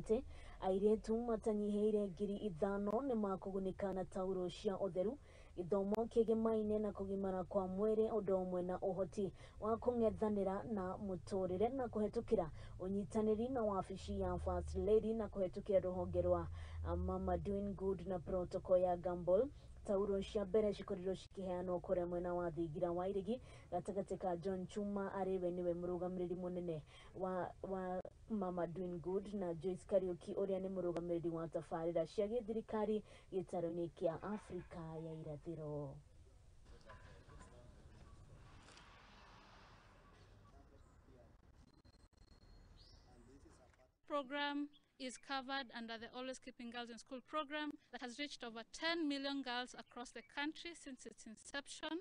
Atĩ airĩtu matanyihĩire 5,000 nĩ makũgunĩka na tauro cia ũtheru, gĩthomo kĩgemaine na kũgimara kwa mwĩrĩ, ũndũ ũmwe na ũhoti wa kũng'ethanĩra na mũtũrĩre, na kũhetũkĩra ũnyitanĩri na wabici ya First Lady na kũhetũkĩra rũhonge rwa Mama Doing Good na protocol ya Gamble. Tauro cia mbere cikorirwo cikĩheanwo kũrĩa mwena wa thingira wa iregi gatagatĩ ka John Chuma, arĩ we nĩwe mũrũgamĩrĩri mũnene wa Mama Doing Good, na Joyce Kariuki, ũrĩa nĩ mũrũgamĩrĩri wa tabarĩra cia gĩthirikari gĩtarũ-inĩ kĩa Afrika ya Irathĩro. Program is covered under the Always Keeping Girls in School program that has reached over 10 million girls across the country since its inception.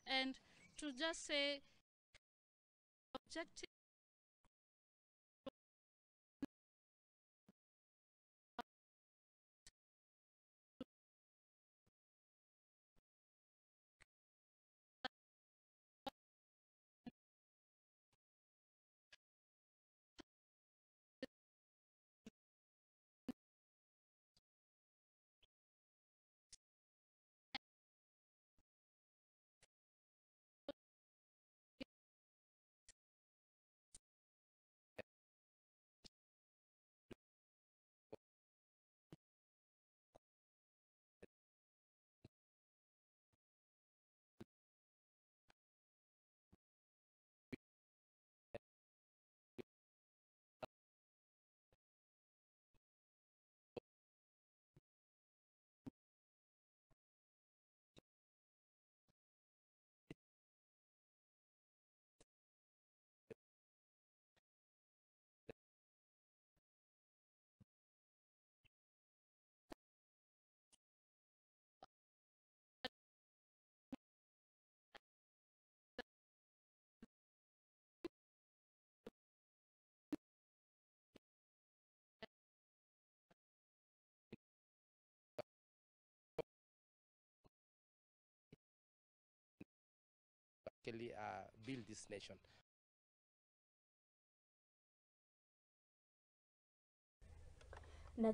And to just say, objective build this nation. Na